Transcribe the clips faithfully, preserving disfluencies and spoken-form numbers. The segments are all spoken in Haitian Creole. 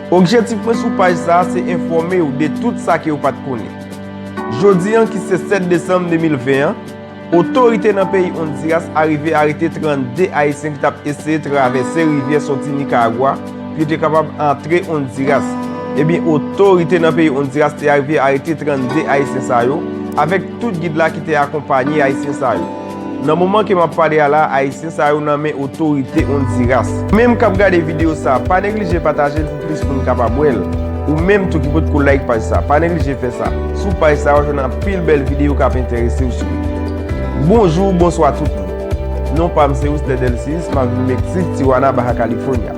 Objektif mwen sou paj sa a se enfòme w de tout sa ke w pa t konnen. Jodi an ki se sèt desanm de mil ven an, otorite nan peyi Ondiras arive arete trannde Ayisyen ki t ap eseye travèse rivyè soti Nikaragwa pou yo te kapab antre Ondiras. Ebyen, otorite nan peyi Ondiras te arive arete trannde Ayisyen sa yo, avèk tout gid la ki te akonpanye Ayisyen sa yo. Nan moman ke m ap pale a la, Ayisyen sa yo nan men otorite Ondiras. Ou menm k ap gade videyo sa a, pa neglije pataje l pou plis moun kapab wè l. Ou menm tou ki potko like paj sa, pa neglije fè sa. Sou paj sa, w ap jwenn anpil bèl videyo k ap enterese w sou li. Bonjou, bonswa tout moun. Non pa m se Wisler Delcius, m ap viv Meksik, Tijuana, Baja California.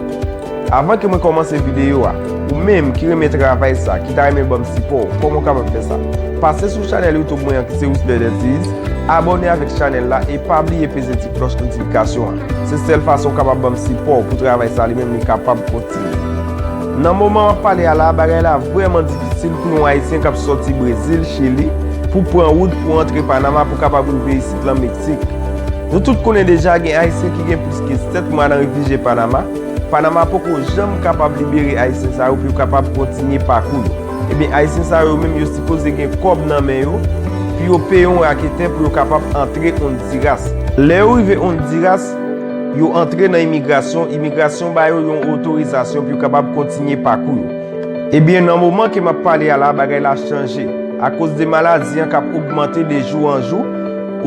Avan ke mwen kòmanse videyo a, ou menm ki renmen travay sa, ki ta renmen ban m sipò, kòman w kapab fè sa? Pase sou chanèl YouTube mwen an ki se Wisler Delcius, abòne avèk chanèl la e pa bliye peze ti klòch notifikasyon an. Se sèl fason w kapab ban m sipò pou travay sa li menm li kapab kontinye. Nan moman m ap pale a la, bagay la vrèman difisil pou yon Ayisyen k ap sòti Brezil, Chili, pou pran wout pou antre Panama pou kapab rive isit lan Meksik. Nou tout konnen deja gen Ayisyen ki gen plis ke sèt mwa nan refijye Panama. Panama poko janm kapab libere Ayisyen sa yo pou yo kapab kontinye pakou yo. Ebyen, Ayisyen sa yo menm yo sipoze gen kòb nan men yo pou yo peye yon raketè pou yo kapab antre Ondiras. Lè yo rive Ondiras, yo antre nan imigrasyon, imigrasyon ba yo yon otorizasyon pou yo kapab kontinye pakou yo. Ebyen, nan moman ke m ap pale a la, bagay la chanje. Akoz de maladi an k ap ogmante de jou an jou,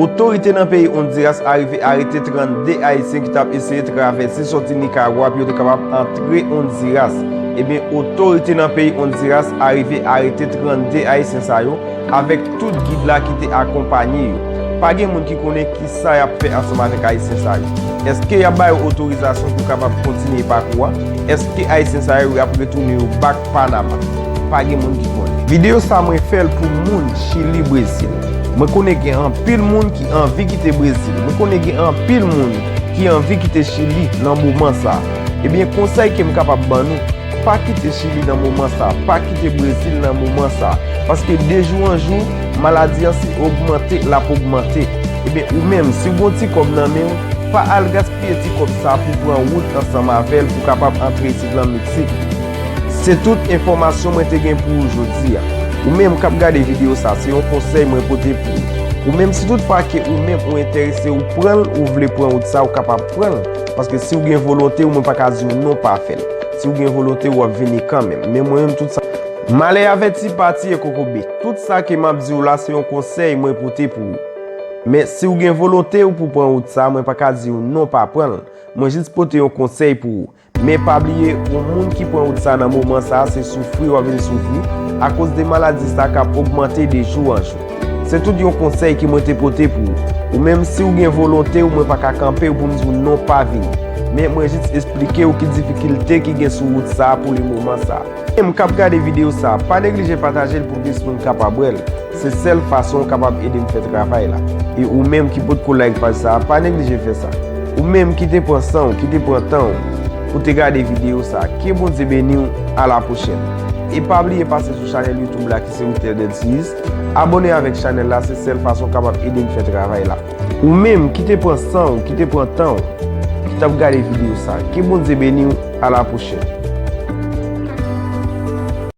otorite nan peyi Ondiras arive arete trannde Ayisyen ki t ap eseye travèse sòti Nikaragwa pou yo te kapab antre Ondiras. Ebyen, otorite nan peyi Ondiras arive arete trannde Ayisyen sa yo avèk tout gid la ki te akonpanye yo. Pa gen moun ki konnen kisa y ap fè ansanm avèk Ayisyen sa yo. Èske y ap ba yo otorizasyon pou kapab kontinye pakou a? Èske Ayisyen sa yo y ap retounen yo back Panama? Pa gen moun ki konnen. Videyo sa mwen fè l pou moun Chili, Brezil. Mwen konnen gen anpil moun ki anvi kite Brezil. Mwen konnen gen anpil moun ki anvi kite Chili nan moman sa. Ebyen, konsèy ke m kapab ban nou, pa kite Chili nan moman sa, pa kite Brezil nan moman sa, paske de jou an jou, maladi an se ogmante l ap ogmante. Ebyen, ou menm, si w gen yon ti kòb nan men w, pa al gaspiye ti kòb sa pou pran wout ansanm avè l pou kapab antre isit lan Meksik. Se tout enfòmasyon mwen te gen pou ou jodi a. Ou menm k ap gade videyo sa, se yon konsèy mwen pote pou ou. Ou menm, si tout fwa ke ou menm ou enterese, ou pran l, ou vle pran wout sa, ou kapab pran l. Paske si w gen volonte w, mwen pa ka di w non pa fè l. Si w gen volonte w, w ap vini kanmenm. Men mwen menm, tout sa. Malè avèti pa tiye kokobe. Tout sa ke m ap di w la, se yon konsèy mwen pote pou ou. Men si w gen volonte w pou pran wout sa, mwen pa ka di w non pa pran l. Mwen jis pote yon konsèy pou ou. Men pa bliye, yon moun ki pran wout sa nan moman sa, se soufri w ap vin soufri, akoz de maladi sa k ap ogmante de jou an jou. Se tout yon konsèy ke mwen te pote pou ou. Ou menm, si w gen volonte w, mwen pa ka kanpe w pou m di w non pa vini. Men mwen jis esplike w ki difikilte ki gen sou wout sa pou le moman sa. Ou menm k ap gade videyo sa, pa neglije pataje l pou plis moun kapab wè l. Se sèl fason w kapab ede m fè travay la. E ou menm ki potko like paj sa, pa neglije fè sa. Ou menm ki te pran san w, ki te pran tan w pou te gade videyo sa, ke Bondye beni w, a la pwochèn. E pa bliye pase sou chanèl YouTube la ki se Wisler Delcius. Abòne avèk chanèl la, se sèl fason w kapab ede m fè travay la. Ou menm ki te pran san w, ki te pran tan w, ki t ap gade videyo sa, ke Bondye beni w, a la pwochèn.